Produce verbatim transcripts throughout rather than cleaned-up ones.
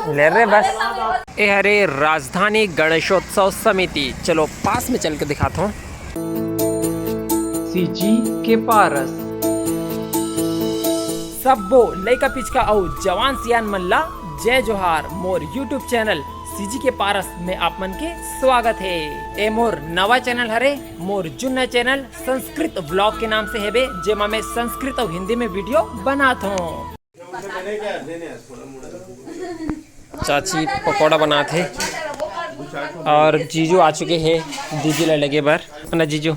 ले रे बस। ए हरे राजधानी गणेशोत्सव समिति, चलो पास में चल के दिखाता हूँ। सीजी के पारस। सब्बो लइका पिचका अउ जवान सियान मन ला जय जोहार। मोर YouTube चैनल सीजी के पारस में आप मन के स्वागत हे। ए मोर नवा चैनल हरे, मोर जुन्ना चैनल संस्कृत व्लॉग के नाम से हेबे, जेमा मैं संस्कृत अउ हिंदी में वीडियो बनात हूँ। चाची पकौड़ा बनात हे और जीजू आ चुके हैं दीदी ला लगे बर, है ना जीजू?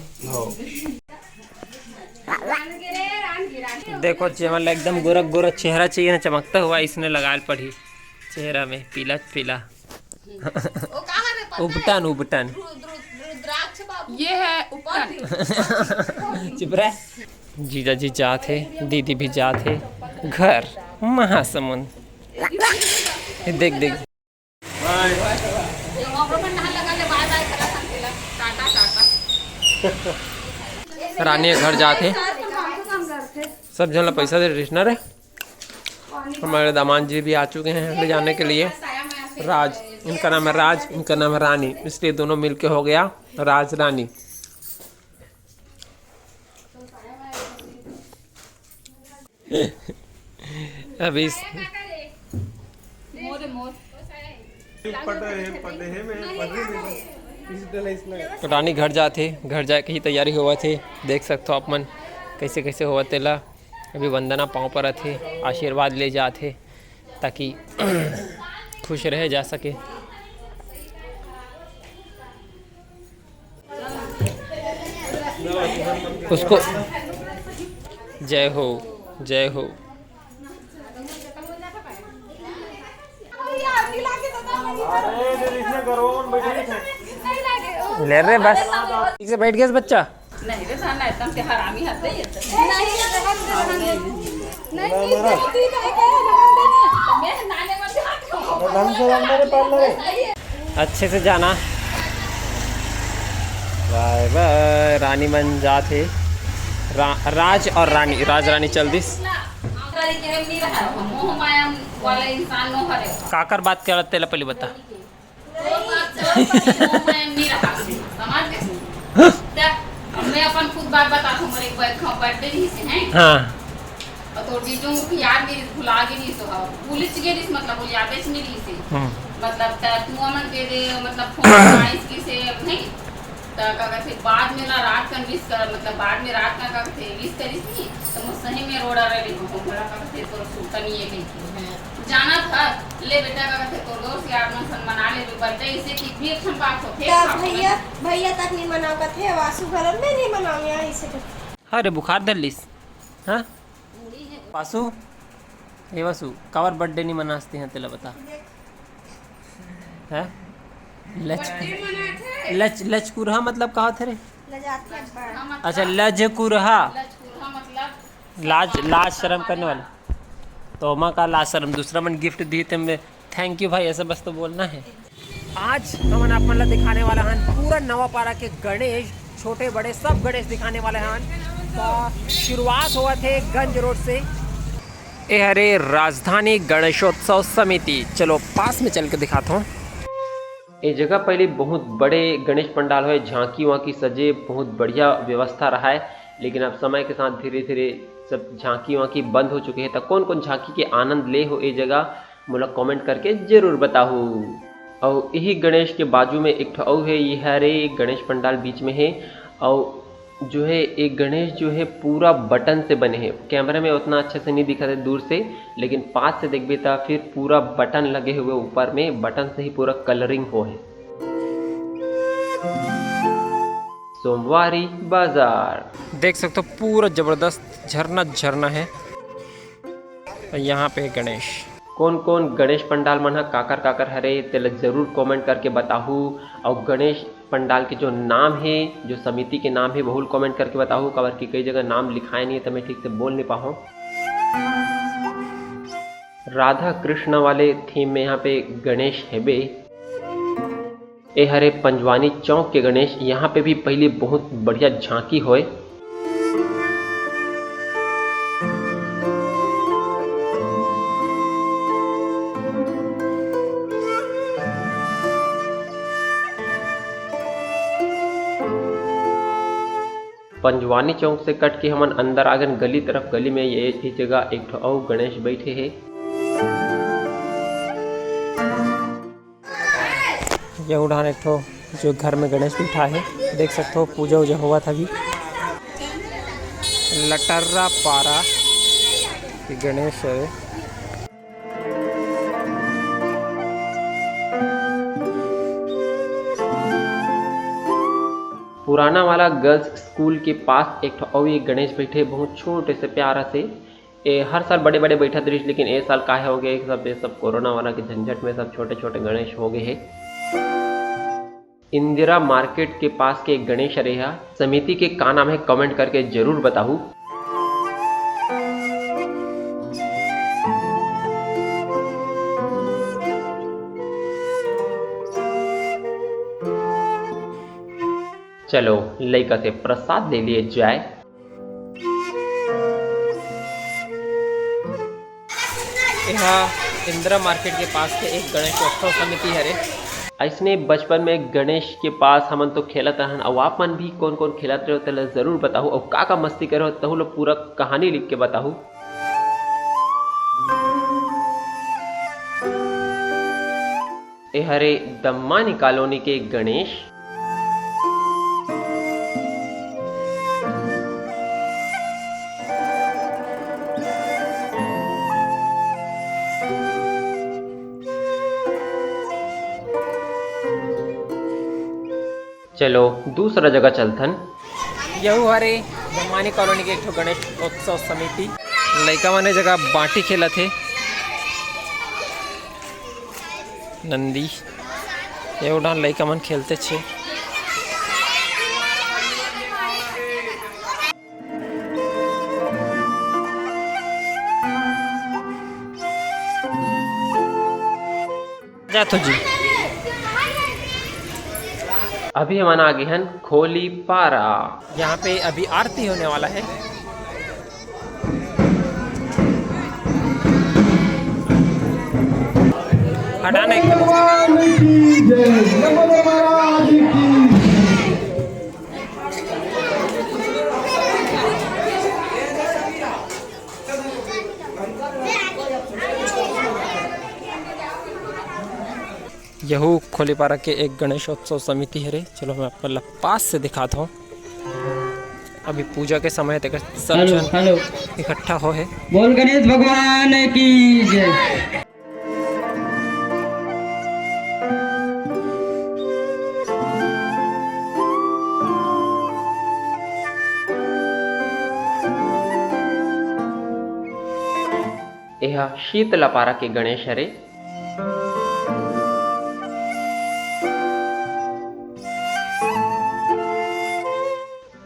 देखो, जेमन ला एकदम गोरख गोरख चेहरा चाहिए ना, चमकता हुआ, इसने लगाल पड़ी चेहरा में पीला पीला। वो कहाँ रे पता है? उबटन, उबटन। रु-, रु-, रुद्राक्ष बाबू। ये है उपटन। चुप रह। जीजा जी जात हे, दीदी भी जात हे घर महासमुंद। ये देख, देख। रानी घर जात हे, सब झन ला पैसा दे रहिस ना रे। हमारे दामाद जी भी आ चुके हैं ले जाने के लिए। राज, इनका नाम है राज, इनका नाम है रानी, इसलिए दोनों मिलके हो गया राज रानी। अभी इस रानी घर जात हे, घर जाए के ही तैयारी होवत हे। देख सकथो आप मन कैसे कैसे होवत तेला। अभी वंदना पाँव परत हे, आशीर्वाद ले जात हे, ताकि खुश रहे जा सके। उसको जय हो, जय हो। ले रे बस। ठीक से बैठ गया बच्चा। नहीं रे, ना, ना, एकदम से हरामी हद है ये तो। नहीं, ये तो हद है, हद है। नहीं, नहीं, नहीं, नहीं, नहीं, नहीं, नहीं, नहीं। तो मैं नाने मत हाथ को। ढंग से रख मेरे पार्लर है। अच्छे से जाना। बाय बाय। रानी मन जात हे। रा-, राज और रानी, राज रानी चल दिस। मोह माया वाला इंसान नो हरे। काकर बात करत तेला पहले बता। वो बात चलो, वो मैं नहीं रहा, समझ गए? देख, मैं अपन खुद बात बताता हूँ, मेरे एक बर्थ-, बर्थडे नहीं से हैं। हाँ। और तो जीजू को याद नहीं, भुला गई नहीं सो, हाँ, भूल च गई नहीं, मतलब, वो याद च नहीं रही से। हम्म। मतलब, त-, तू अमन दे दे, मतलब, फोन आइस की से, नहीं? त का कथे, बाद में ना रात कन विश कर, मतलब, बाद में रात कन का कथे, विश करिस नहीं, तो मैं सही में रोड़ा रही हूँ, बोला का कथे, तोर सुनता नहीं है कहीं। जाना था, ले बेटा, का कथे, तोर दोस्त यार मन सन मना ले, बर्थडे इसे कि भी एक ठन बात होथे, त भैया, भैया तक नहीं मनाओ कथे, वासु घर में नहीं मनाओ यहाँ इसे। अरे बुखार धर लिस, हाँ? वासु, ए वासु, काबर बर्थडे नहीं मनासते हैं तेला बता? हैं? लच-, बर्थडे मनाथे। लच-, लचकुरहा मतलब का होथे रे? लजाथे अब्बड़। अच्छा, लजकुरहा। लजकुरहा मतलब लाज, लाज शर्म करने वाला। तो ओमा का लाज शर्म, दूसरा मन गिफ्ट दी ते में थैंक यू भाई, ऐसा बस तो बोलना है। आज हमन आप मन ला दिखाने वाला हन पूरा नवापारा के गणेश, छोटे बड़े सब गणेश दिखाने वाले हन। तो शुरुआत होवत हे गंज रोड से। ए हरे राजधानी गणेशोत्सव समिति, चलो पास में चल के दिखाता हूँ। ए जगह पहले बहुत बड़े गणेश पंडाल होय, झांकी वांकी सजे, बहुत बढ़िया व्यवस्था रहाय, लेकिन अब समय के साथ धीरे-धीरे सब झांकी वांकी बंद हो चुके हे। त कौन-कौन झांकी के आनंद ले हो ए जगह, मोला comment करके जरूर बताहू। अउ इही गणेश के बाजू में एक ठो अउ हे, ये हरे गणेश पंडाल बीच में हे। अउ जो है, ये गणेश जो है पूरा बटन से बने हैं। कैमरा में उतना अच्छा से नहीं दिखत हे दूर से, लेकिन पास से देखबे त फिर पूरा बटन लगे हुए ऊपर में, बटन से ही पूरा colouring हो है। सोमवारी बाजार देख सकते हो, पूरा जबरदस्त झरना झरना है। यहाँ पे गणेश। कौन कौन गणेश पंडाल मन ह काकर काकर हरे, तेला जरूर comment करके बताहू। अउ गणेश पंडाल के जो नाम हे, जो समिति के नाम हे, वहू ल comment करके बताहू, काबर कि कई जगह नाम लिखाए नहीं हे, त मैं ठीक से बोल नहीं पाहूँ। राधा कृष्ण वाले theme में यहाँ पे गणेश हेबे। ए हरे पंजवानी चौक के गणेश। यहाँ पे भी पहले बहुत बढ़िया झांकी होय। पंजवानी चौक से कट के हमन अंदर आ गेन गली तरफ। गली में ये, ये जगह एक ठो अउ गणेश बैठे हे। ये उड़ान एक ठो जो घर में गणेश बिठा है, देख सकते हो पूजा उजा हुआ था अभी। लटर्रा पारा के गणेश है। पुराना वाला गर्ल्स स्कूल के पास एक ठो अउ एक गणेश बैठे, बहुत छोटे से प्यारा से। ए हर साल बड़े बड़े बैठत रहिस, लेकिन ए साल काहे हो गए सब, ये सब कोरोना वाला के झंझट में सब छोटे छोटे गणेश हो गए हे। इंदिरा मार्केट के पास के एक गणेश हरे हा, समिति के का नाम है, कमेंट करके जरूर बताहू। चलो, लइका से प्रसाद ले लिए जाए। एहा इंदिरा मार्केट के पास के एक गणेशोत्सव समिति हरे। अइसने बचपन में गणेश के पास हमन तो खेलत रहन, अउ आप मन भी कोन कोन खेलत रहे हो, तेला जरूर बताहू, अउ का का मस्ती करे हो, तहू ला पूरा कहानी लिख के बताहू। ए हरे दम्मानी कॉलोनी के गणेश। चलो, दूसरा जगह चलथन। यहू हरे दम्मानी कॉलोनी के एक ठो गणेश उत्सव समिति। लइका मन ए जगह बांटी खेलत हे। नंदी, ये उड़ान लइका मन खेलते छे। जाथो जी। अभी हमन आ गए हन खोली पारा। यहाँ पे अभी आरती होने वाला है। हटाना एक मिनट। भगवान की जय, नमन महाराज की। यहू खोलीपारा के एक गणेशोत्सव समिति हरे। चलो, मैं आप मन ला पास से दिखात हूँ। अभी पूजा के समय हे, तेकर सब हेलो, झन हेलो। इकट्ठा हो हे। बोल गणेश भगवान की जय। एहा शीतलापारा के गणेश हरे।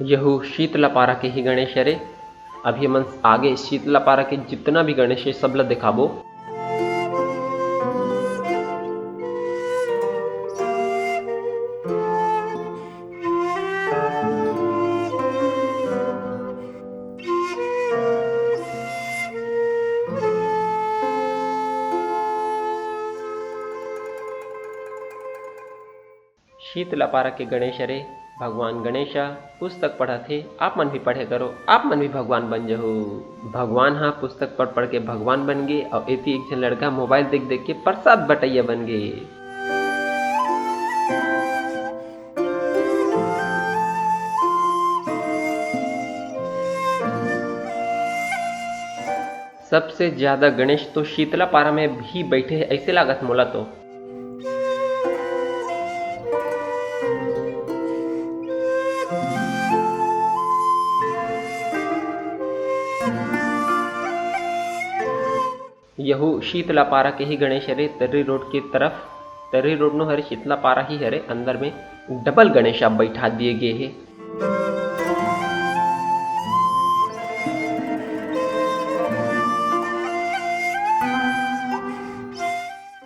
यहू शीतलापारा के ही गणेश हरे। अभी हमन आगे शीतलापारा के जितना भी गणेश हे, सब ला दिखाबो। शीतलापारा के गणेश हरे, भगवान गणेश ह पुस्तक पढ़त हे। आप मन भी पढ़े करो, आप मन भी भगवान बन जहू। भगवान ह पुस्तक पढ़ पढ़ के भगवान बन गे, अउ एती एक झन लड़का मोबाइल देख देख के प्रसाद बटैया बन गे। सबसे ज्यादा गणेश तो शीतलापारा में भी बैठे हे, ऐसे लागत मोला तो। यहू शीतलापारा के ही गणेश हरे, तर्री रोड के तरफ। तर्री रोड नो हरे, शीतलापारा ही हरे, अंदर में डबल गणेश आप बैठा दिए गए हे।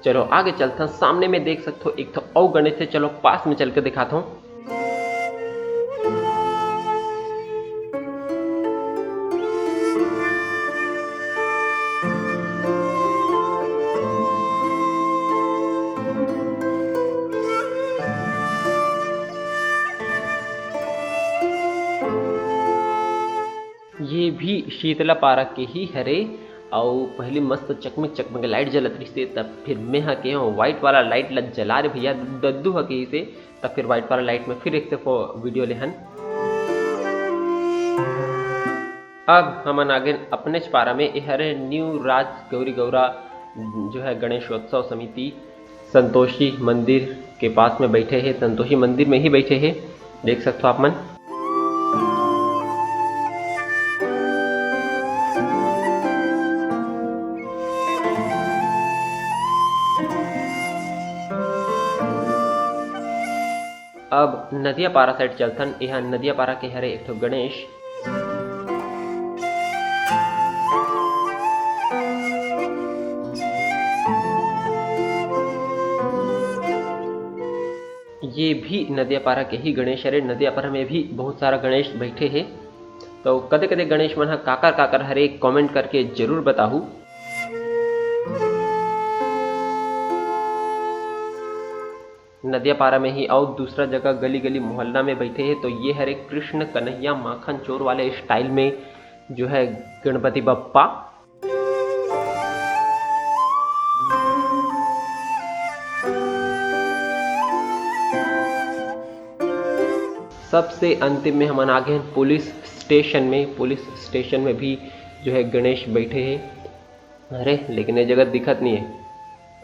चलो आगे चलथन, सामने में देख सकथो एक ठो अउ गणेश हे। चलो पास में चल के दिखाथो। शीतला पारा के ही हरे। अउ पहली मस्त चकमक चकमक लाइट जलत रहिसे, तब फिर मैं ह के हूँ व्हाइट वाला लाइट ला जला रे भैया, दद्दू ह कहिसे, तब फिर व्हाइट वाला लाइट में फिर एक दफो वीडियो लेहन। अब हमन आगे अपनेच पारा में, ए हरे न्यू राज गौरी गौरा जो है गणेशोत्सव समिति संतोषी मंदिर के पास में बैठे हे, संतोषी मंदिर में ही बैठे हे, देख सकते हो आप मन। अब नदिया पारा साइड चलथन। यहाँ नदिया पारा के हरे एक ठो गणेश। ये भी नदिया पारा के ही गणेश हरे। नदिया पारा में भी बहुत सारा गणेश बैठे हे। तो कदे कदे गणेश मन ह काकर काकर हरे, कमेंट करके जरूर बताहू। नदिया पारा में ही अउ दूसरा जगह गली गली मोहल्ला में बैठे हे, तो ये हरे कृष्ण कन्हैया माखन चोर वाले स्टाइल में जो है गणपति बप्पा। सबसे अंतिम में हमन आ गए हैं पुलिस स्टेशन में। पुलिस स्टेशन में भी जो है गणेश बैठे हैं। अरे, लेकिन ये जगह दिखत नहीं है।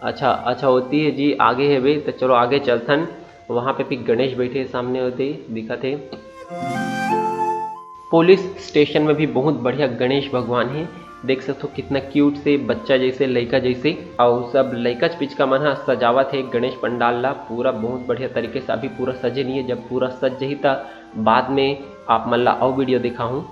अच्छा, अच्छा होती है जी, आगे है बे, तो चलो आगे चलथन। वहाँ पे भी गणेश बैठे हैं, सामने होते दिखत है। पुलिस स्टेशन में भी बहुत बढ़िया गणेश भगवान है, देख सकते हो कितना क्यूट से बच्चा जैसे, लइका जैसे, और सब लइका पिचका मन ह सजावत है गणेश पंडाल ला पूरा बहुत बढ़िया तरीके से। अभी पूरा सजे नहीं है, जब पूरा सज जही त बाद में आप मन ला अउ वीडियो दिखाहूँ।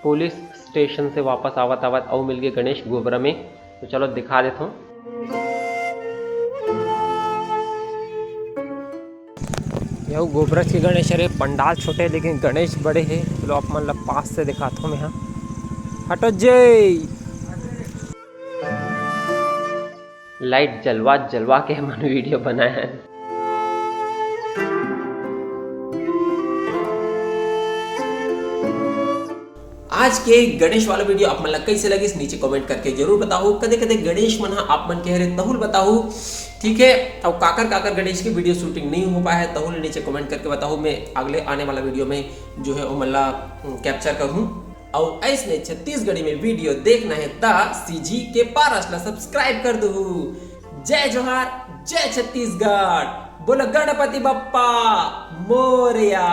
पुलिस स्टेशन से वापस आवत आवत अउ मिल गए गणेश गोबरा में, तो चलो दिखा देता हूँ। यहू गोबरच के गणेश हरे, पंडाल छोटे लेकिन गणेश बड़े हे। चलो आप मन ला पास से दिखाता हूँ मैं। हाँ, हटो जे। लाइट जलवा जलवा के हमन वीडियो बनाए हैं। आज के गणेश वाला वीडियो आप मन ला कैसे लगिस, नीचे कमेंट करके जरूर बताओ। कदे कदे गणेश मन ह आप मन के हरे, तहू ल बताओ, ठीक है। अउ काकर काकर गणेश के वीडियो शूटिंग नहीं हो पाए है, तहू ल नीचे कमेंट करके बताओ। मैं अगले आने वाला वीडियो में जो है ओमन ला कैप्चर करूँ। अउ ऐसने छत्तीसगढ़ी में वीडियो देखना है त सीजी के पारस ला सब्सक्राइब कर दू। जय जोहार, जय छत्तीसगढ़, बोलो गणपति बप्पा मोरया।